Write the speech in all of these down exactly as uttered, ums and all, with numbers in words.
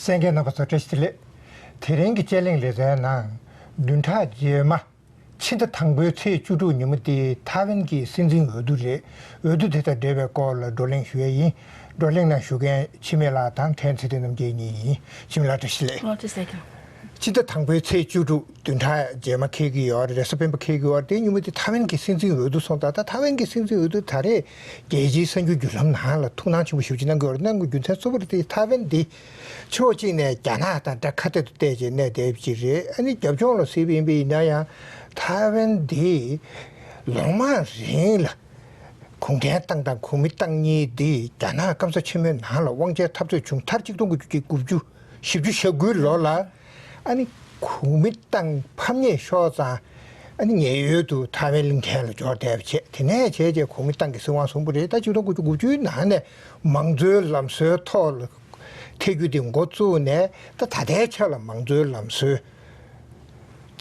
གསན་མཁན་རྣམ་པ་ཚོ་བཀྲ་ཤིས་བདེ་ལེགས། དེ་རིང་གི་དཔྱད་གླེང་ལེ་ཚན་ནང་བདུན་ཕྲག་རྗེས་མ། ཕྱི་ཟླ་དང་པོའི་ཚེས་བཅུ་དྲུག་ཉིན་མོ་དེ་ཐའེ་ཝན་གྱི་སྲིད་འཛིན་འོས་བསྡུ་རེད། འོས་བསྡུ་དེ་དང་འབྲེལ་བའི་སྐོར་ལ་བགྲོ་གླེང་ཞུ་ཡས་ཡིན། བགྲོ་གླེང་ནང་ཞུགས་མཁན་འཆི་མེད་ལགས་དང་ཕྲན་ཚེ་བརྟན་རྣམ་རྒྱལ་གཉིས་ཡིན། འཆི་མེད་ལགས་བཀྲ་ཤིས་བདེ་ལེགས། ཨོ་བཀྲ་ཤིས་བདེ་ལེགས། ཕྱི་ཟླ་དང་པོའི་ཚེས་བཅུ་དྲུག་བདུན་ཕྲག་རྗེས་མ་འཁེལ་གྱི་ཡོད་རེད། རེས་གཟའ་སྤེན་པ་འཁེལ་གྱི་ཡོད་རེད། དེ་ཉིན་མོ་དེ་ཐའེ་ཝན་གྱི་སྲིད་འཛིན་འོས་བསྡུ་སོང་ཙང་། ད་ཐའེ་ཝན་གྱི་སྲིད་འཛིན་འོས་བསྡུ་ད་རེས་རྒྱལ་སྤྱིའི་གསར་འགྱུར་བརྒྱུད་ལམ་ནང་ལ་ཐུགས་སྣང་ཆེན་པོ་ཞེ་པོ་ཅིག་གནང་གི་ཡོད་རེད། གནང་དགོས་རྒྱུ་མཚན་གཙོ་བོ་རེད་དེ། ཐའེ་ཝན་འདི་ཕྱོགས་གཅིག་ནས་རྒྱ་ནག་དང་དགྲ་ཁ་གཏད་དུ་གཏད་བྱས་གནས་བསྡད་པ་ཅིག་རེད། ཨ་ནི་རྒྱབ་ལྗོངས་ལ་གཟིགས་པ་ཡིན་པ་ཡིན་ན་ཡང་། ཐའེ་ཝན་འདི་ལོ་མང་རིང་ལ་གུང་ཁྲན་ཏང་དང་གོ་མིན་ཏང་གཉིས་འདི་རྒྱ་ནག་སྐམ་ས་ཆེན་མོའི་ནང་ལ་དབང་ཆའི་འཐབ་རྩོད་བྱུང་མཐར་ཆིག་སྟོང་དགུ་བརྒྱ་དགུ་བཅུ། བཞི་བཅུ་ཞེ་དགུའི་ལོ་ལ། ཨ་ནི་གོ་མིན་ཏང་ཕམ་ཉེས་ཤོར་ཙང་། ཨ་ནི་ཉེན་གཡོལ་དུ་ཐའེ་ཝན་གླིང་ཕྲན་ལ་འབྱོར་བསྡད་པ་བྱས། དེ་ནས་བྱས་རྗེས་གོ་མིན་ཏང་གི་སྲིད་དབང་བཟུང་བ་རེད། ད་ཆིག་སྟོང་དགུ་བརྒྱ་དགུ་བཅུའི་ནང་ནས་མང་གཙོའི་ལམ་སྲོལ་ཐོག་ལ་ཐེ་རྒྱུ་དེ་འགོ་བཙུགས་ནས། ད་ད་ལྟའི་ཆ་ལ་མང་གཙོའི་ལམ་སྲོལ་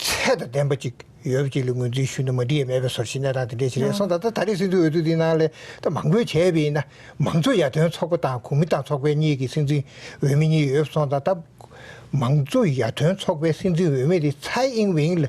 ཚད་དང་ལྡན་པ་ཅིག་ཡོད་པ་ཅིག་ལ་ངོས་འཛིན་ཞུས་ན་མ་འགྲིག་ཡ་མེད་པའི་བཟོ་འདྲ་ཞིག་གནས་སྟངས་དེ་འདྲ་ཞིག་རེད། སོང་ཙང་ད་ད་རེས་སྲིད་འཛིན་འོས་བསྡུ་འདིའི་ནང་ལ་ད་མང་པོས་བྱས་པ་ཡིན་ན། མང་གཙོ་ཡར་ཐོན་ཚོགས་པ་དང་གོ་མིན་ཏང་ཚོགས་པའི་གཉིས་ཀྱི་སྲིད་འཛིན་འོས་མི་གཉིས་ཡོད་པ་སོང་ཙང་། ད་མང་གཙོ་ཡར་ཐོན་ཚོགས་པའི་སྲིད་འཛིན་འོས་མི་དེ་ཚའེ་ཨིན་ཝིན་ལ་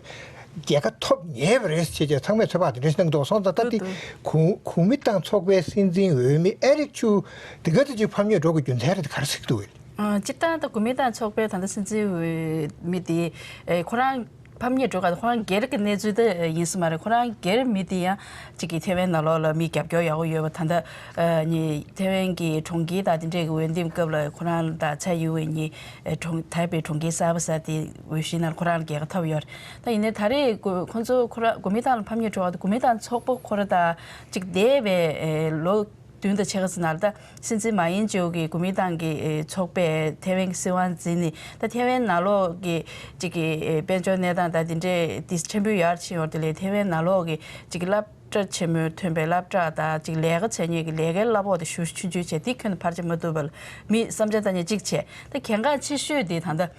རྒྱལ་ཁ་ཐོབ་ཉེས་པ་རེད་ཟེར་བྱས་ཚང་མས་ཚོད་དཔག་དེ་འདྲ་ཞིག་གནང་འདུག་སོང་ཙང་ད་འདི་གོ་མིན་ཏང་ཚོགས་པའི་སྲིད་འཛིན་འོས་མི་ཨེ་རིག་ཆུ་དེ་ག་ཚོད་ཅིག་ཕམ་ཉེས་འགྲོ་དགོས་རྒྱུ་མཚན་རེད། ག་རེ་གཟིགས་འདུག་གས། ཨ། སྤྱིར་བཏང་ད་གོ་མིན་ཏང་ཚོགས་པའི་ད་ལྟ་སྲིད་འཛིན་འོས་མི་དེ། ཨེ། ཁོ་རང་ཕམ་ཉེས་འགྲོ་ག་ཁོ་རང་སྒེར་གྱི་གནས་ཚུལ་དེ་ཡིན་ས་མ་རེད། ཁོ་རང་སྒེར་མི་དེ་ཡང་གཅིག་གིས་ཐེ་ཝན་ནང་ལོགས་ལ་མི་རྒྱབ་སྐྱོར་ཡག་པོ་ཡོད་པ། ད་ལྟ་ཨ་ནི་ཐེ་ཝན་གྱི་གྲོང་ཁྱེར་དང་དེ་འདྲས་ཀྱི་འོས་འདེམས་སྐབས་ལ་ཁོ་རང་དང་ཚའེ་ཡིན་ཝེ་གཉིས་ཨེ་གྲོང་ཐའེ་པེ་གྲོང་ཁྱེར་གསར་པ་ཟེར་དེ་འོས་གཞི་ནང་ཁོ་རང་ལ་རྒྱལ་ཁ་ཐོབ་ཡོད་རེད། ད་ཡིན་ནའི་ད་རེས་ཁོ་ཁོ་ཚོ་ཁོ་རང་གོ་མིན་ཏང་ལ་ཕམ་ཉེས་འགྲོ་བ་དེ་གོ་མིན་ཏང་ཚོགས་པ་ཁོ་རང་དང་གཅིག་འདས་པའི་ཨེ་ལོ་བདུན་དང་ཕྱེད་ཀ་ཙམ་ནང་ལ། ད་སྲིད་འཛིན་མཱ་ཡིན་ཅེའུ་གིས་གོ་མིན་ཏང་གི་ཨེ་ཚོགས་པས་ཐའེ་ཝན་གྱི་སྲིད་དབང་འཛིན་ནས། ད་ཐའེ་ཝན་ནང་ལོགས་ཀྱི་གཅིག་གི་ཨེ་དཔལ་འབྱོར་གནས་སྟངས་ད་དེ་འདྲས་དེ་ཕྲན་བུ་ཡར་ཕྱིན་ཡོད་རེད། དེ་ལས་ཐའེ་ཝན་ནང་ལོགས་ཀྱི་གཅིག་གི་སློབ་གྲྭ་ཆེན་མོའི་ཐོན་པའི་སློབ་གྲྭ་དང་གཅིག་ལས་ཀ་བྱེད་མཁན་གྱི་ལས་ཀའི་གླ་ཕོགས་དེ་ཞེ་པོ་ཆུང་ཆུང་བྱས། དེ་ཁྱོན་ནས་འཕར་ཆ་མ་ཐུབ་པ་ལ་མི་བསམ་འཆར་བཏང་མཁན་གཅིག་བྱས། ད་གལ་འགངས་ཆེ་ཤོས་དེ་ད་ལྟ་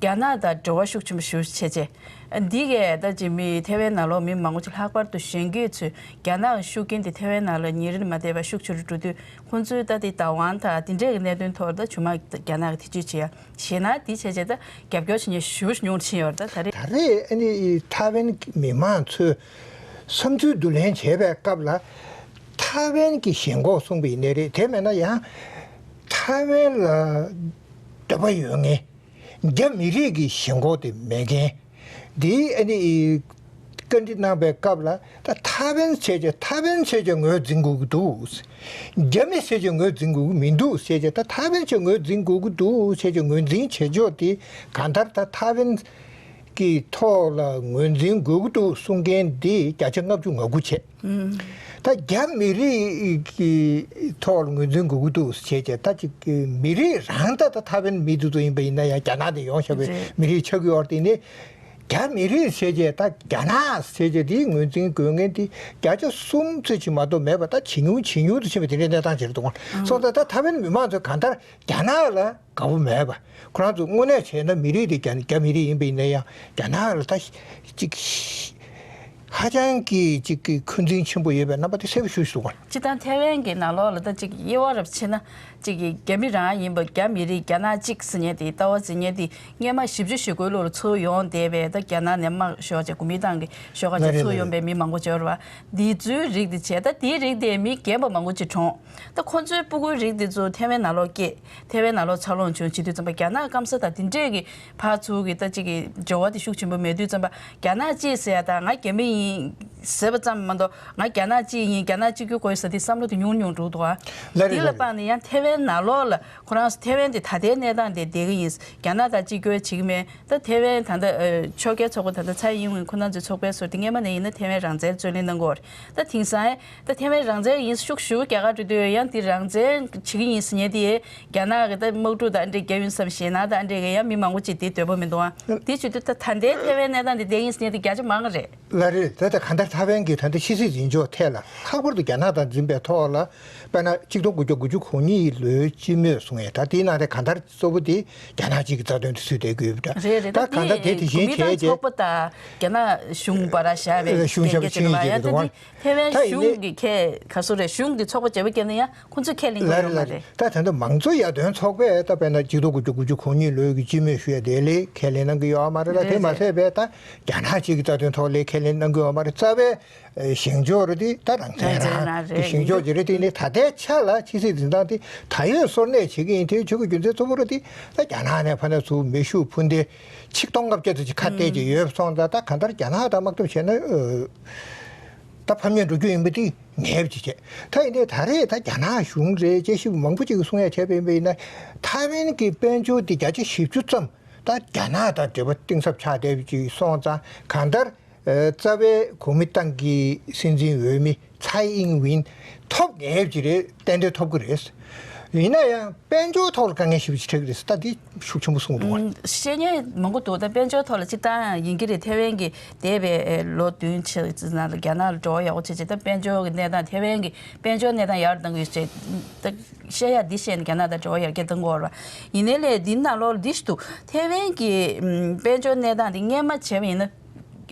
རྒྱ་ནག་དང་འབྲེལ་བ་ཤུགས་ཆེན་པོ་ཞེ་པོ་བྱས་བྱས། འདི་གས་ད་ཅིག་མི་ཐའེ་ཝན་ནང་ལོགས་མི་མང་པོ་ཅིག་ལྷག་པར་དུ་གཞོན་སྐྱེས་ཚོས་རྒྱ་ནག་གི་ཤུགས་རྐྱེན་དེ་ཐའེ་ཝན་ནང་ལ་ཉིན་རེ་ལ་མ་བསྡད་པར་ཤུགས་ཆེ་རུ་འགྲོ་དུས། ཁོང་ཚོས་ད་དེ་བདག་དབང་དང་དེ་འདྲས་ཀྱི་གནད་དོན་ཐོག་ལ་ད་ཇོ་མོ་རྒྱ་ནག་གིས་ཐེ་བྱུས་བྱེད་ཡ། གཞན་ན་དེ་བྱས་བྱས་ད་རྒྱབ་སྐྱོར་བྱེད་མཁན་ཞེ་པོ་ཉུང་རུ་ཕྱིན་ཡོད་རེད། ད་ད་རེས། ད་རེས་ཨ་ནི་ཐའེ་ཝན་མི་མང་ཚོས་བསམ་ཚུལ་བསྡུ་ལེན་བྱེད་པའི་སྐབས་ལ། ཐའེ་ཝན་གྱི་ཞེན་ཁོག་གསུངས་པ་ཡིན་ནའི་རེད། དེ་མེད་ན་ཡང་ཐའེ་ཝན་ལ་འདོད་པ་ཡོད་མཁན། རྒྱ་མི་རིགས་ཀྱི་ཞེན་ཁོག་དེ་མེད་མཁན་འདི། ཨ་ནི་བཀའ་འདྲི་གནང་པའི་སྐབས་ལ། ད་ཐའེ་ཝན་བྱས་བྱས་ཐའེ་ཝན་བྱས་བྱས་ངོས་འཛིན་དགོས་ཀྱི་འདུག་རྒྱ་མི་བྱས་བྱས་ངོས་འཛིན་དགོས་ཀྱི་མི་འདུག་བྱས་བྱས། ད་ཐའེ་ཝན་བྱས་ངོས་འཛིན་དགོས་ཀྱི་འདུག་བྱས་བྱས་ངོས་འཛིན་བྱེད་ཕྱོགས་དེ་གང་ལྟར་ད་ཐའེ་ཝན་གྱི་ཐོག་ལ་ངོས་འཛིན་དགོས་ཀྱི་འདུག་གསུང་མཁན་འདི་བརྒྱ་ཆ་ལྔ་བཅུ་ང་དགུ་བྱས། ད་རྒྱ་མི་རིགས་ཀྱི་ཐོག་ལ་ངོས་འཛིན་དགོས་ཀྱི་འདུག་ཟེར་བྱས། ད་ཅིག་མི་རིགས་རང་ད་ད་ཐའེ་ཝན་མི་དེ་ཚོ་ཡིན་པ་ཡིན་ན་ཡང་རྒྱ་ནག་ནས་ཡོང་བཞག་པའི་རེད། མི་རིགས་ཆགས་ཀྱི་ཡོད་རེད། དེ་ནི་རྒྱ་མི་རིགས་ཟེར་བྱས་ད་རྒྱ་ནག་ཟེར་བྱས་དེའི་ངོས་འཛིན་དགོས་མཁན་དེ་བརྒྱ་ཆ་གསུམ་ཙམ་ཅིག་མ་གཏོགས་མེད་པ། ད་ཇེ་ཉུང་ཇེ་ཉུང་དུ་ཕྱིན་པ་དེ་འདྲའི་གནས་སྟངས་ཅིག་རེད་འདུག་ག་སོང་ཙང་ད་ཐའེ་ཝན་མི་མང་ཚོས་གང་ལྟར་རྒྱ་ནག་ལ་དགའ་པོ་མེད་པ། ཁོ་རང་ཚོ་དངོས་གནས་བྱས་ན་མི་རིགས་དེ་རྒྱ་རྒྱ་མི་རིགས་ཡིན་པ་ཡིན་ན་ཡང་། རྒྱ་ནག་ལ་ད་ཅིག་ཧ་ཅང་གི་ཅིག་གི་འཁོན་འཛིན་ཆེན་པོ་ཡོད་པའི་རྣམ་པ་དེ་གསལ་པོ་ཞེ་པོ་ཞིག་འདུག་ག་ཅི་ལྟར་ཐའེ་ཝན་གྱི་ནང་ལོགས་ལ་ད་ཅིག་དབྱེ་བ་རབ་ཕྱེ་ན། ཅིག་གི་རྒྱ་མི་རང་ཡིན་པ། རྒྱ་མི་རིགས་རྒྱ་ནག་གཅིག་ཟེར་མཁན་དེ་ལྟ་བ་འཛིན་མཁན་དེ་སྔོན་མ་བཞི་བཅུ་ཞེ་དགུའི་ལོ་ལ་ཚུར་ཡོང་བསྡད་པའི། ད་རྒྱ་ནག་ནས་དམག་ཤོར་བྱས་གོ་མིན་ཏང་གིས་ཤོར་བྱས་ཚུར་ཡོང་པའི་མི་མང་པོ་ཅིག་ཡོད་རེད་པ། འདི་ཚོའི་རིགས་དེ་བྱས། ད་དེའི་རིགས་དེ་མི་རྒན་པ་མང་པོ་ཅིག་གྲོངས། ད་ཁོ་ཚོའི་སྤུ་གུའི་རིགས་དེ་ཚོ་ཐའེ་ཝན་ནང་ལོགས་སྐྱེས། ཐའེ་ཝན་ནང་ལོགས་འཚར་ལོངས་བྱུང་། བྱེད་དུས་ཙམ་པ་རྒྱ་ནག་སྐམ་ས་དང་དེ་འདྲས་ཀྱི་ཕར་ཚུར་གྱི་ད་ཅིག་གི་འབྲེལ་བ་དེ་ཤུགས་ཆེན་པོ་མེད་དུས་ཙམ་པ། རྒྱ་ནག་གཅིག་ཟེར་ཡ་དང་ང་རྒྱ་མི་ཡིན་ཟེར་བ་ཙམ་མ་གཏོགས། ང་རྒྱ་ནག་གཅིག་ཡིན། རྒྱ་ནག་གཅིག་གྱུར་དགོས་ཟེར་དེ་བསམ་བློ་དེ་ཉུང་ཉུང་འགྲོ་འདུག་ཨ། ལགས་རེད། འདི་ལ་ལགས་རེད། དཔག་ནས་ཡང་ཐའེ་ཝན་ནང་ལོགས་ལ་ཁོ་རང་ཚོ་ཐའེ་ཝན་དེ་ད་ལྟའི་གནས་སྟངས་དེ་བསྡད་ཀྱི་ཡིན། རྒྱ་ནག་དང་གཅིག་གྱུར་བྱེད་ཀྱི་མེད། ད་ཐའེ་ཝན་ད་ལྟ་ཨ་ཕྱོགས་འགལ་ཚོགས་པ་ད་ལྟ་ཚའེ་ཡིན་ཝེན་ཁོ་རང་ཚོའི་ཚོགས་པའི་ཟུར་དེ་སྔོན་མ་ནས་ཡིན་ན་ཐའེ་ཝན་རང་བཙན་རྩོད་ལེན་གནང་གི་ཡོད་རེད། ད་དེང་སང་ད་ཐའེ་ཝན་རང་བཙན་ཡིན་ཤུགས་ཞེ་པོ་རྒྱག་ག་འགྲོ་དུས་ཡང་དེ་རང་བཙན་བྱེད་ཀྱི་ཡིན་ཟེར་མཁན་དེ་རྒྱ་ནག་གི་ད་དམག་འཁྲུག་དང་འདྲེ་རྒྱག་ཡིན་བསམ། ཞེད་སྣང་དང་འདྲེ་གི་ཡང་མི་མང་པོ་ཅིག་དེ་འདོད་པ་མི་འདུག་ཨ། དེ་བྱེད་དུས་ད་ད་ལྟའི་ཐའེ་ཝན་གནས་སྟངས་དེ་བསྡད་ཡིན་ཟེར་མཁན་དེ་བརྒྱ་ཆ་མང་གི་རེད། ལགས་རེད། ད་ལྟ་གང་ལྟར་ ཐའེ་ཝན་གྱི་ད་ལྟ་ཕྱི་སྲིད་འཛིན་སྐྱོང་ཐད་ལ་ལྷག་པར་དུ་རྒྱ་ནག་དང་འཛིན་པའི་ཐོག་ལ། དཔེར་ན་ཆིག་སྟོང་དགུ་བརྒྱ་དགུ་བཅུ་གོ་གཉིས་ལོའི་སྤྱི་མོས་གསུང་ཡས། ད་དེའི་ནང་དེ་གང་ལྟར་གཙོ་བོ་དེ་རྒྱ་ནག་གཅིག་གི་རྩ་དོན་དུ་སུས་བསྡད་ཀྱི་ཡོད་པ་འདྲ། རེད་རེད། ད་ད་གང་ལྟར་དེ་དེ་དེ་གཞན་གུ་མི་ཏང་བྱས་རྗེས། ཚོགས་པ་དང་རྒྱ་ནག་གཞུང་བར་བཞག་པའི་ཨ་གཞུང་བཞག་པའི་ལས་འགན་ཆེན་ཡིན་ཅིག་རེད་ཡང་ད་དེ། བ། ཐའེ་ད་ཡིན་ནའི་ཝན་གཞུང་གི་ཁས་ཁ་སོ་རེད། གཞུང་གི་ཚོགས་པ་བརྗེ་པོ་བརྒྱབ་ན་ཡང་ཁོ་ཚོས་ཁས་ལེན་གྱི་ལ་ཡོད་མ་རེད་ལ་རེད། ད་ད་ལྟ་མང་གཙོ་ཡར་ཐོན་ཚོགས་པས་ད་དཔེར་ན་ཆིག་སྟོང་དགུ་བརྒྱ་དགུ་བཅུ་གོ་གཉིས་ལོའི་གི་སྤྱི་མོས་ཞུ་ཡ་དེ་ལས་ཁས་ལེན་གནང་གི་ཡོད་མ་རེད་ལ། རེད་དེ་མ་རེད། ཚད་པས་ད་རྒྱ་ནག་གཅིག་གི་རྩ་དོན་ཐོག་ལས་ཁས་ལེན་གནང་གི་ཡོད་མ་རེད། རྩ་བའི་ཨེ་བཞེངས་ཕྱོགས་རེད་དེ་ད་རང་བཙན་རང་རང་བཙན་རང་རེད། བཞེངས་ཕྱོགས་ཅིག་རེད། དེ་ནི་ད་ལྟའི་ཆ་ལ་ཕྱི་སྲིད་འཛིན་སྟངས་དེ་ད་ཡོད་སོར་གནས་བྱེད་ཀྱི་ཡིན། དེའི་ཆོས་ཀྱི་རྒྱུ་མཚན་གཙོ་བོ་རེད་དེ་ད་རྒྱ་ནག་ནས་ཕ་ནས་ཚུར་མེ་ཤུགས་འཕུར་མདེལ་ཆིག་སྟོང་ལྔ་བརྒྱ་ཙམ་ཅིག་ཁ་གཏད་ཀྱི་ཡོད་སོང་ཙང་ད་གང་ལྟར་རྒྱ་ནག་དང་དམག་འཐབ་བྱས་ན་ཨ། ད་ཕམ་ཉེས་འགྲོ་རྒྱུ་ཡིན་པ་དེ་ངེས་པ་ཅིག་བྱས། ད་ཡིན་དེ་ད་རེས་ད་རྒྱ་ནག་གཞུང་རེད། དཔྱད་ཞིབ་མང་པོ་ཅིག་གིས་གསུང་ཡ་བྱས་པ་ཡིན་པ་ཡིན་ན། ཐའེ་ཝན་གྱི་དཔལ་འབྱོར་དེ་བརྒྱ་ཆ་བཞི་བཅུ་ཙམ་ད་རྒྱ་ནག་དང་འབྲེལ་བ་གཏིང་ཟབ་ཆགས་བསྡད་པ་ཅིག་སོང་ཙང་། གང་ལྟར་ཨ་རྩ་བའི་གོ་མིན་ཏང་གི་སྲིད་འཛིན་འོས་མི་ཚའེ་ཨིང་ཝིན་ཐོབ་ངེས་པ་ཅིག་རེད། ཏན་ཏན་ཐོབ་ཀྱི་རེད། ཡིན་ན་ཡང་དཔལ་འབྱོར་ཐོག་ལ་དཀའ་ངལ་ཞེ་པོ་ཅིག་འཕྲད་ཀྱི་རེད་ཟེར། ད་འདི་ཤུགས་ཆེན་པོ་གསུངས་འདུག་བ། ཨུམ། བཤད་མཁན་མང་པོ་འདུག་ད་དཔལ་འབྱོར་ཐོག་ལ་སྤྱིར་བཏང་ཡིན་གྱི་རེད། ཐའེ་ཝན་གྱི་འདས་པའི་ལོ་བདུན་ཕྱེད་ཙམ་ནང་ལ་རྒྱ་ནག་ལ་འབྲེལ་བ་ཡག་པོ་བྱས་བྱས། ད་དཔལ་འབྱོར་གྱི་གནས་སྟངས། ཐའེ་ཝན་གྱི་དཔལ་འབྱོར་གནས་སྟངས་ཡག་རུ་གཏང་གི་ཡོད་ཅེས་ད་བཤད་ཡག་འདི་བཤད་ནས་རྒྱ་ནག་དང་འབྲེལ་བ་ཡར་རྒྱས་གཏང་དགོས་རེད་བ། ཡིན་ནའི་ལས་འདི་ནང་ལོགས་ལ་འདི་ཞིག་འདུག་ཐའེ་ཝན་གྱི་ཨུམ་དཔལ་འབྱོར་གནས་སྟངས་འདི་སྔོན་མ་བྱས་པ་ཡིན་ན།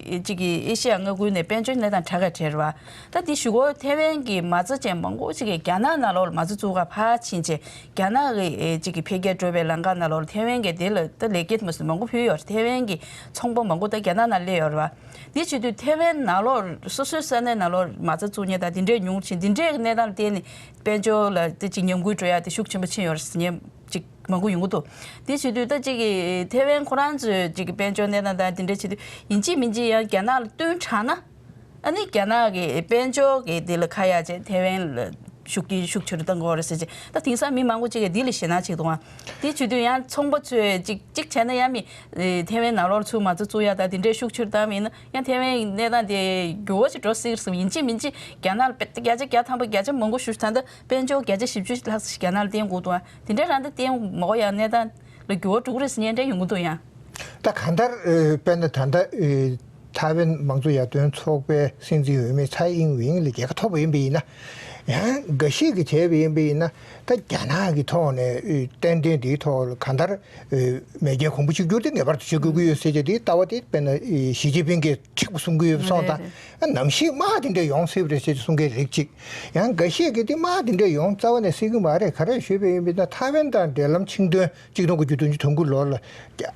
གཅིག་གིས་ཨེ་ཤེ་ཡ་མངའ་ཁུལ་ནས་དཔལ་འབྱོར་གནས་སྟངས་དྲག་ག་དྲག་རེད་བ། ད་འདི་གཞུག་གུ་ཐའེ་ཝན་གྱི་མ་རྩ་ཅན་མང་པོ་ཅིག་གིས་རྒྱ་ནག་ནང་ལོགས་ལ་མ་རྩ་བཙུགས་ག་ཕར་ཕྱིན་བྱས། རྒྱ་ནག་གི་ཨེ་གཅིག་གིས་འཕེལ་རྒྱས་འགྲོ་བའི་ལམ་ཁ་ནང་ལོགས་ལ་ཐའེ་ཝན་གྱིས་དེ་ལ་ད་ལེགས་སྐྱེས་མ་ཟད་མང་པོ་ཕུལ་ཡོད་རེད། ཐའེ་ཝན་གྱི་ཚོང་པ་མང་པོ་ད་རྒྱ་ནག་ནང་སླེབས་ཡོད་རེད་བ། འདི་བྱེད་དུས་ཐའེ་ཝན་ནང་ལོགས་སོ་སོའི་ས་གནས་ནང་ལོགས་མ་རྩ་བཙུགས་མཁན་ད་འདི་འདྲས་ཉུང་ཕྱིན། འདི་འདྲས་ཀྱི་གནས་སྟངས་ལ་བརྟེན་ནས་དཔལ་འབྱོར་ལ་ད་ཅིག་ཉམས་རྒུད་འགྲོ་ཡ་དེ་ཤུགས་ཆེན་པོ་ཕྱིན་ཡོད་རེད་ཟེར་མཁན་ཅིག་མང་པོ་ཡོང་གི་འདུག་དེ་བྱེད་དུས་ད་ཅིག་གི་ཐའེ་ཝན་ཁོ་རང་ཚོས་ཅིག་གི་དཔལ་འབྱོར་གནས་སྟངས་དང་དེ་འདྲ་བྱེད་དུས་ཡིན་གཅིག་མིན་གཅིག་ཡང་རྒྱ་ནག་ལ་བསྟུན་དྲགས་ན། ཨ་ནི་རྒྱ་ནག་གི་དཔལ་འབྱོར་གྱི་དེ་ལ་ཁ་ཡ་བྱས་ཐའེ་ཝན་ལ་ཤུགས་རྐྱེན་ཤུགས་ཆེ་རུ་གཏང་དགོས་རེད་ཟེར་བྱས། ད་དེང་སང་མི་མང་པོ་ཅིག་གིས་འདི་ལ་ཞེད་སྣང་བྱེད་ཀྱི་འདུག་ཨ། དེ་བྱེད་དུས་ཡང་ཚོང་པ་ཚོས་ཅིག་ཅིག་བྱས་ན་ཡང་མི་ཐའེ་ཝན་ནང་ལོགས་ཚུར་མ་རྩ་བཙུགས་ཡ་ད་དེ་འདྲའི་ཤུགས་ཆེ་རུ་བཏང་བ་ཡིན་ན་ཡང་ཐའེ་ཝན་གྱི་གནས་སྟངས་དེ་འགྱུར་བ་ཞིག་འགྲོ་སྲིད་ཀྱི་རེད་བསམ། ཡིན་གཅིག་མིན་གཅིག་རྒྱ་ནག་ལ་བརྒྱ་ཆ་བརྒྱ་ཐམ་པ་བརྒྱ་ཆ་མང་པོ་ཞུ་ད་ལྟ། དཔལ་འབྱོར་བརྒྱ་ཆ་བཞི་བཅུ་ལྷག་ཙམ་ཞིག་རྒྱ་ནག་ལ་བརྟེན་དགོས་འདུག་ཨ། དེ་འདྲའི་རང་ད་བརྟེན་མ་དགོས་ཡང་གནས་སྟངས་ལ་འགྱུར་བ་འགྲོ་གི་རེད་ཟེར་མཁན་འདྲ་ཡོང་གི་འདུག་ཡང་། ད་གང་ལྟར་ཨེ་དཔེར་ན་ད་ལྟ་ཨེ་ཐའེ་ཝན་མང་གཙོ་ཡར་ཐོན་ཚོགས་པའི་སྲིད་འཛིན་འོས་མི་ཚའེ་ཨིང་ཝིང་ལ་རྒྱལ་ཁ་ཐོབ་པ་ཡིན་པ་ཡིན་ན། ཡང་འགའ་ཞིག་གིས་བྱས་པ་ཡིན་པ་ཡིན་ན། ད་རྒྱ་ནག་གི་ཐོག་ནས་ཨེ་ཏན་ཏན་དེའི་ཐོག་ལ་གང་ལྟར་ཨེ་མེས་རྒྱལ་གོང་བུ་གཅིག་གྱུར་དེ་ངེས་པར་དུ་བྱེད་དགོས་ཀྱི་ཡོད་ཟེར་གྱི་དེའི་ལྟ་བ་དེ་དཔེར་ན་ཨེ་ཞི་ཅིན་ཕིང་གིས་འགྲིག་པ་གསུང་གི་ཡོད་པ་སོང་། རེད་ད་རེད། ཨ་ནམ་ཞིག་དམག་དེ་འདྲ་ཡོང་སྲིད་པ་རེད་ཟེར་གསུང་མཁན་རིགས་གཅིག་ཡང་འགའ་ཤས་ཀྱིས་དེ་དམག་དེ་འདྲ་ཡོང་རྩ་བ་ནས་སྲིད་ཀྱི་མ་རེད། ག་རེ་ཞུས་པ་ཡིན་པ་ཡིན་ན་ཐའེ་ཝན་དང་འབྲེལ་ལམ་ཆིངས་དོན་ཆིག་སྟོང་དགུ་བརྒྱ་བདུན་ཅུ་དོན་དགུ་ལོར་ལ་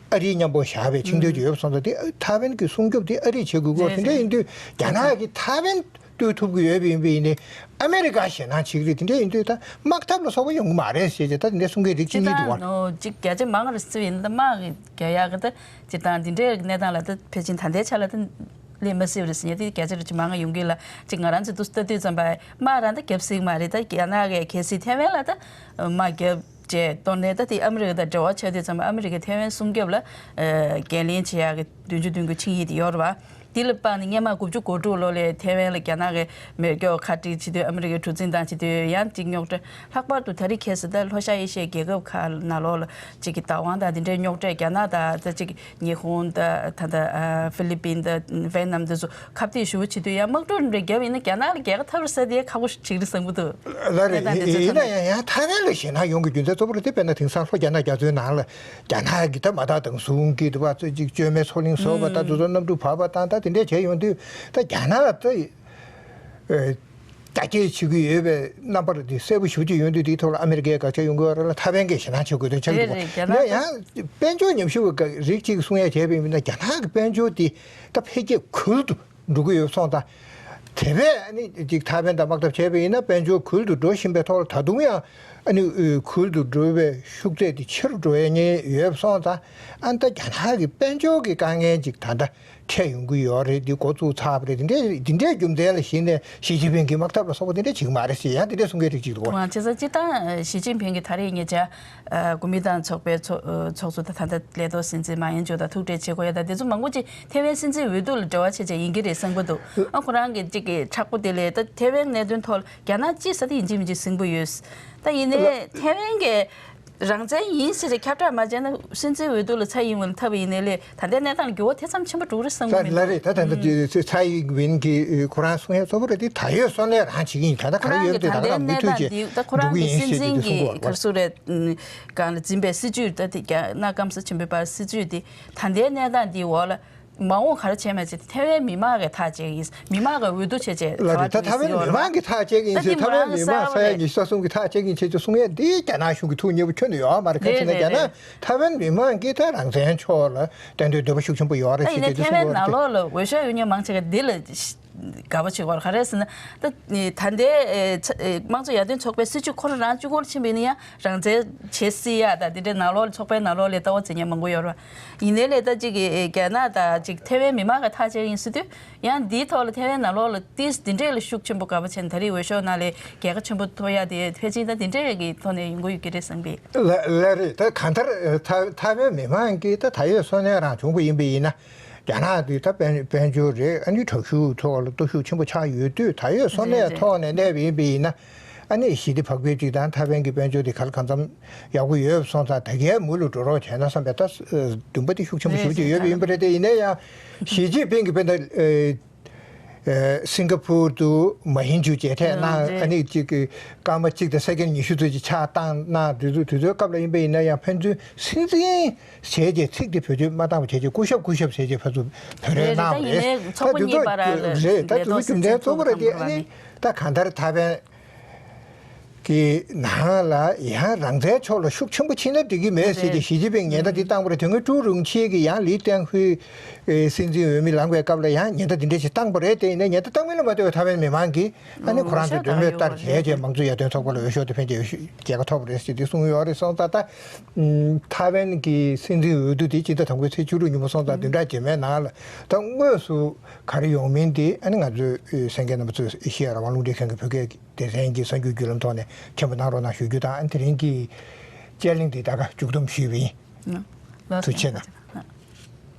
ཨ་རིས་མཉམ་པོ་བཞག་པའི་ཆིངས་དོན་ཅིག་ཡོད་པ་སོང་ཙང་དེ་ཐའེ་ཝན་གྱི་སྲུང་སྐྱོབ་དེ་ཨ་རིས་བྱེད་དགོས་ཀྱི་ཡོད། དེ་འདྲ་ཡིན་དུས་རྒྱ་ནག་གིས་ཐའེ་ཝན་གཏོར་ཐུབ་ཀྱི་ཡོད་པ་ཡིན་པ་ཡིན་ནའི་ཨ་མེ་རི་ཀ་ཞེད་སྣང་བྱེད་ཀྱི་རེད། དེ་འདྲ་ཡིན་དུས་ད་དམག་འཐབ་ལ་སོགས་པ་ཡོང་གི་མ་རེད་ཟེར་བྱས་ད་དེ་འདྲ་གསུང་མཁན་རིགས་གཅིག་གཉིས་འདུག་བ། ཅིག་བརྒྱ་ཆ་མང་རེད་ཟེར་བ་ཡིན་ན་ད་དམག་རྒྱག་ཡག་གི་ད་སྤྱིར་བཏང་འདི་འདྲའི་གནས་སྟངས་ལ་ད་ཕལ་ཆེར་ད་ལྟའི་ཆ་ལ་ད་སླེབས་མ་སྲིད་པ་རེད་ཟེར་མཁན་དེ་བརྒྱ་ཆ་རེ་ཅིག་མང་ང་ཡོང་གི་ལ། ཅིག་ང་རང་ཚོ་འདུག་ལྟ་དུས་ཙམ་པ་དམག་རང་ད་རྒྱབ་སྲིད་མ་རེད། ད་རྒྱ་ནག་གིས་གལ་སྲིད་ཐའེ་ཝན་ལ་ད་དམག་རྒྱབ་བྱས་གཏོར་ནས་ད་དེ་ཨ་མི་རི་ཀ་དང་འབྲེལ་བ་ཆགས་དུས་ཙམ་པ་ཨ་མི་རི་ཀས་ཐའེ་ཝན་སྲུང་སྐྱོབ་ལ་འགན་ལེན་བྱེད་ཡག་གི་བདུན་ཅུ་དོན་དགུ་ཆིངས་ཡིག་དེ་ཡོད་རེད་བ། དེ་ལ་དཔག་ནས་སྔོན་མ་དགུ་བཅུ་གོ་དྲུག་ལོ་ལ་ཐའེ་ཝན་ལ་རྒྱ་ནག་གིས་མེ་སྒྱོགས་ཁ་སྤྲད་བྱེད་དུས་ཨ་མི་རི་ཀས་གྲུ་གཟིངས་བཏང་བྱེད་དུས་ཡང་ཅིག་རྙོག་དྲ། ལྷག་པར་དུ་ད་རེས་ཁ་སང་ད་ལྷོ་ཤར་ཨེ་ཤི་ཡའི་རྒྱལ་ཁབ་ཁག་ནང་ལོགས་ལ་ཅིག་གི་བདག་དབང་དང་དེ་འདྲའི་རྙོག་དྲ། རྒྱ་ནག་དང་ད་ཅིག་ཉི་ཧོང་དང་ད་ལྟ་ཨ་ཧྥི་ལི་པིན་དང་ཝེ་ནམ་དེ་ཚོ་ཁ་གཏད་ཞུ་བ་བྱེད་དུས་ཡང་དམག་འཁྲུག་འདྲ་བརྒྱབ་ཡིན་ན་རྒྱ་ནག་ལ་རྒྱལ་ཁ་ཐོབ་རེད་ཟེར་དེ་ཁག་པོ་ཞིག་རེད་བསམ་གྱི་འདུག་ལ་རེད། གནས་སྟངས་དེ་ཚོ་ཡིན་ན་ཐོན་ན། ཡང་ཡང་ཐའེ་ཝན་ལ་ཞེད་སྣང་ཡོང་གི་རྒྱུ་མཚན་གཙོ་བོ་རེད་དེ། དཔེར་ན་དེང་སང་ལྷོ་རྒྱ་ནག་རྒྱ་མཚོའི་ནང་ལ་རྒྱ་ནག་གི་ད་མ་དག་དང་ཟུང་གི་དུ་བ་ཚོ་ཅིག་བཅོས་མའི་མཚོ་གླིང་བཟོ་བ་དང་དེ་ཚོ་གནམ་གྲུ་བབས་པ་དང་ད་དེ་འདྲས་བྱས་ཡོང་དུས་ད་རྒྱ་ནག་ད་ཨེ་རྒྱ་སྐྱེད་བྱེད་ཀྱི་ཡོད་པའི་རྣམ་པ་དེ་གསལ་པོ་ཞེ་པོ་ཅིག་ཡོང་དུས་དེའི་ཐོག་ལ་ཨ་མི་རི་ཀའི་དགག་བྱ་ཡོང་གི་ཡོད་རེད་ལ། ཐའེ་ཝན་གྱིས་ཞེད་སྣང་བྱེད་དགོས་དོན་ཆགས་ཀྱི་འདུག་བ། རེད་རེད། རྒྱ་ནག་ཡིན་ན་ཡང་དཔལ་འབྱོར་ཉམས་ཞིབ་པ་རིགས་གཅིག་གསུང་ཡ་བྱས་པ་ཡིན་ན་རྒྱ་ནག་གི་དཔལ་འབྱོར་དེ་ད་འཕེལ་རྒྱས་གུལ་དུ་འགྲོ་གི་ཡོད་སོང་ཙང་། དེ་བས་ཨ་ནི་ཅིག་ཐའེ་ཝན་དང་དམག་འཐབ་བྱས་པ་ཡིན་ན་དཔལ་འབྱོར་གུལ་དུ་འགྲོ་བཞིན་པའི་ཐོག་ལ་ད་དུང་ཡང་ཨ་ནི་གུལ་དུ་འགྲོ་བའི་ཤུགས་ཚད་དེ་ཆེ་རུ་འགྲོ་ཡ་ཉེན་ཡོད་སོང་ཙང་། ཨ་ནི་ད་རྒྱ་ནག་གི་དཔལ་འབྱོར་གྱི་དཀའ་ངལ་ཅིག་ད་ལྟ་འཕྲད་ཡོང་གི་ཡོད་རེད། འདི་འགོ་བཙུགས་ཚར་བ་རེད། འདི་འདྲའི་འདི་འདྲའི་རྒྱུ་མཚན་ལ་གཞིགས་ནས་ཞི་ཅིན་ཕིང་གིས་དམག་འཐབ་ལ་སོགས་པ་འདི་འདྲ་བྱེད་ཀྱི་མ་རེད་ཟེར་ཡང་འདི་འདྲའི་གསུང་མཁན་རིགས་ཅིག་འདུག་བ། བྱས་ཙང་སྤྱིར་བཏང་ཞི་ཅིན་ཕིང་གིས་ད་རེས་ཉེ་ཆར་གོ་མིན་ཏང་ཚོགས་པའི་ཚོགས་ཚོགས་གཙོ་ད་ད་ལྟ་ལས་ཐོག་སྲིད་འཛིན་མཱ་ཡིན་ཇོ་དང་ཐུག་འཕྲད་བྱེད་དགོས་ཡ་ད་དེ་ཚོ་མང་པོ་ཅིག་ཐེ་ཝན་སྲིད་འཛིན་འོས་བསྡུ་ལ་འབྲེལ་བ་བྱས་བྱས་ཡིན་གྱི་རེད་བསམ་གྱི་འདུག་ཨ་ཁོ་རང་གི་གཅིག་གི་མཁྲེགས་པོ་དེ་ལས་ད་ཐེ་ཝན་གནད་དོན་ཐོག་ལ་རྒྱ་ནག་ཅིག་ས་དེ་ཡིན་གཅིག་མིན་གཅིག་ཟིང་པོ་ཡོད། ད་ཡིན་ནའི་ཐེ་ཝན་གྱི་ རང་བཙན་ཡིན་ཟེར་ཏེ་ཁྱབ་བསྒྲགས་མ་བྱས་ན་སྲིད་འཛིན་འོས་བསྡུ་ལ་ཚ་ཡིན་ཝིན་འཐབ་པ་ཡིན་ནའི་ལས་ད་ལྟའི་གནས་སྟངས་ལ་འགྱུར་བ་ཐེབས་མཚམས་ཆེན་པོ་འགྲོ་གི་རེད་བསམ་གི་མི་འདུག་ལ་རེད། ད་ད་ལྟ་ཚ་ཡིན་ཝིན་གྱིས་ཁོ་རང་གསུང་ཡ་གཙོ་བོ་རེད་དེ། ད་ཡོད་སོང་ནས་རང་བྱེད་ཀྱི་ཡིན། ད་ལྟ་ག་རེ་ཡོད་དེ་ད་ག་རང་མུ་མཐུད་བྱས་འགྲོ་གི་ཡིན་ཞེས་ཀྱི་གསུང་གི་ཡོད་རེད། ཁར་སུ་རེད། གང་ལ་འཛིན་པའི་སྲིད་ཇུས་ད་དེ་རྒྱ་ནག་སྐམ་ས་ཆེན་པོའི་བར་སྲིད་ཇུས་དེ་ད་ལྟའི་གནས་སྟངས་འདིའི་འོག་ལ་མ་འོངས་ག་རེ་བྱས་མ་བྱས་ཐེ་ཝན་མི་མང་གིས་ཐག་བཅད་ཀྱི་ཡིན། མི་མང་གིས་འོས་བསྡུ་བྱས་བྱས་ལ་རེད། ད་ཐེ་ཝན་མི་མང་གིས་ཐག་བཅད་ཀྱི་ཡིན་ཟེར། ཐེ་ཝན་མི་མང་ས་ཡ་ཉི་ཤུ་རྩ་གསུམ་གྱིས་ཐག་བཅད་ཀྱི་ཡིན་ཟེར་གྱི་གསུང་ཡས་འདི་རྒྱ་ནག་གཞུང་གི་ཐུགས་མཉེས་པོ་ཁྱོན་ནས་ཡོད་མ་རེད། ག་རེ་ཟེར་ན་རྒྱ་ནག་ཐེ་ཝན་མི་མང་གིས་ད་རང་བཙན་ཕྱོགས་ལ་གཏན་དུ་འདོད་པ་ཤུགས་ཆེན་པོ་ཡོད་རེད་ཟེར་གྱི་འདི་གསུང་གི་ཡོད་རེད། ཐེ་ཝན་ནང་ལོགས་ལ་འོས་ཤོག་ཡོད་མཁན་མང་ཆེ་ག་འདི་ལ་དགའ་པོ་བྱེད་ཀྱི་ཡོད་རེད། ག་རེ་ཟེར་ན་ད་ད་ལྟའི་ཨེ་ཚ་ཨེ་དམངས་གཙོ་ཡར་ཐོན་ཚོགས་པའི་སྲིད་ཇུས་ཁོ་རང་རང་གཅིག་པོར་ཕྱིན་པ་ཡིན་ན་ཡང་རང་བཙན་བྱེད་སྲིད་ཡ་ད་འདི་འདྲའི་ནང་ལོགས་ལ་ཚོགས་པའི་ནང་ལོགས་ལ་ལྟ་བ་འཛིན་མཁན་མང་པོ་ཡོད་རེད། ཡིན་ནའི་ལས་ད་ཅིག་གི་རྒྱ་ནག་དང་ཅིག་ཐེ་ཝན་མི་མང་ག་ཐག་བཅད་ཡིན་ཟེར་དུས་ཡང་འདིའི་ཐོག་ལ་ཐེ་ཝན་ནང་ལོགས་ལ་ཏིས་འདི་འདྲས་ལ་ཤུགས་ཆེན་པོ་དགའ་པོ་བྱས་ནས་ད་རེས་འོས་ཤོག་ནང་ལ་རྒྱལ་ཁ་ཆེན་པོ་ཐོབ་ཡ་དེ་ཕལ་ཆེར་ད་འདི་འདྲས་ཀྱི་ཐོག་ནས་ཡོང་གི་ཡོད་ཀྱི་རེད་བསམ་པས། ལ་ལ་རེད། ད་གང་ལྟར་ཐ་ཐེ་ཝན་མི་མང་གིས་ད་ད་ཡོད་སོང་ནས་རང་བྱུང་པ་ཡིན་པ་ཡིན་ན་རྒྱ་ནག་དེ་ད་དཔལ་དཔལ་འབྱོར་རེད། ཨ་ནི་དྲག་ཤུགས་ཐོག་ལ་སྟོབས་ཤུགས་ཆེན་པོ་ཆགས་ཡོད་དུས་ད་ཡོད་སོང་ནས་ཐོག་ནས་གནས་པ་ཡིན་པ་ཡིན་ན། ཨ་ནི་ཞི་བདེ་བག་ཕེབས་ཅིག་དང་ཐེ་ཝན་གྱི་དཔལ་འབྱོར་དེ་ག་ལ་གང་འཚམ་ཡག་པོ་ཡོད་སོང་ཙང་ད་གའི་མུ་ལ་འགྲོ་རོགས་བྱས་ན་བསམ་པའི་ད་འདུན་པ་དེ་ཤུགས་ཆེན་པོ་ཞེ་པོ་ཅིག་ཡོད་པ་ཡིན་པ་རེད་དེ། ཡིན་ན་ཡང་ཞི་ཅིན་ཕིང་གིས་དཔེར་ན་སིང་ག་ཕུར་དུ་མ་ཧིན་ཇུ་མཇལ་འཕྲད་གནང་། ཨ་ནི་གཅིག་གི་སྐར་མ་གཅིག་དང་སེ་ཀན་ཉི་ཤུ་ཙམ་ཅིག་ཆགས་བཏང་གནང་། དུས་ཚོད་དུས་ཚོད་སྐབས་ལ་ཡིན་པ་ཡིན་ན་ཡང་ཕན་ཚུན་སྲིད་འཛིན་བྱས་རྗེས་ཚིག་དེ་བེད་སྤྱོད་མ་བཏང་བ་བྱས་རྗེས་སྐུ་ཞབས་སྐུ་ཞབས་བྱས་རྗེས་ཕར་ཚུར་བོད་རེད་གནང་བ་རེད། ད་དེ་ཚོ་རྒྱུ་མཚན་གཙོ་བོ་རེད་དེ། ཨ་ནི་ད་གང་ལྟར་ཐེ་ཝན་གྱི་ནང་ལ་ཡང་རང་བཙན་ཕྱོགས་ལ་ཤུགས་ཆེན་པོ་ཕྱིན་ན་འགྲིག་གི་མེད་ཟེར་གྱི་ཞི་ཅིན་ཕིང་ཉེན་བརྡ་འདི་བཏང་བ་རེད། དེ་སྔོན་ཀྲུའུ་རུང་ཆི་གིས་ཡང་ལི་ཏེང་ཧུའེ་སྲིད་འཛིན་འོས་མི་ལངས་པའི་སྐབས་ལ་ཡང་ཉེན་བརྡ་འདི་འདྲ་ཞིག་བཏང་བ་རེད་དེ། ཡིན་ནའི་ཉེན་བརྡ་བཏང་མིན་ལ་མ་ལྟོས་པའི་ཐེ་ཝན་མི་མང་གིས་ཨ་ནི་ཁོ་རང་ཚོའི་འདོད་མོས་ལྟར་བྱས་རྗེས་མང་གཙོ་ཡར་ཐོན་ཚོགས་པ་ལ་འོས་ཤོག་དེ་ཕན་ཆད་རྒྱལ་ཁ་ཐོབ་པ་རེད་ཟེར་དེ་གསུངས་ཡོད་རེད། སོང་ཙང་ད་ཐེ་ཝན་གྱི་སྲིད་འཛིན་འོས་བསྡུ་དེ་སྤྱི་ཟླ་དང་པོའི་ཚེས་བཅུ་དྲུག་ཉིན་མོ་སོང་ཙང་བདུན་ཕྲག་རྗེས་མའི་ནང་ལ་ད་དངོས་སུ་ག་རེ་ཡོང་མིན་དེ་ཨ་ནི་ང་ཚོས་གསན་མཁན་རྣམ་པ་ཚོས་ཨེ་ཤེ་ཡ་རང་དབང་རླུང་འཕྲིན་ཁང་གི་བོད་སྐད་སྡེ་ཚན་གྱི་གསར་འགྱུར་བརྒྱུད་ལམ་ཐོག་ནས་མཁྱེན་པ་གནང་རོགས་གནང་ཞུ་རྒྱུ་དང་། ཨ་ནི་དེ་རིང་གི་དཔྱད་གླེང་འདི་ད་ག་མཇུག་བསྡོམས་ཞུས་པ་ཡིན། ཐུགས་རྗེ་ཆེ་གནང་།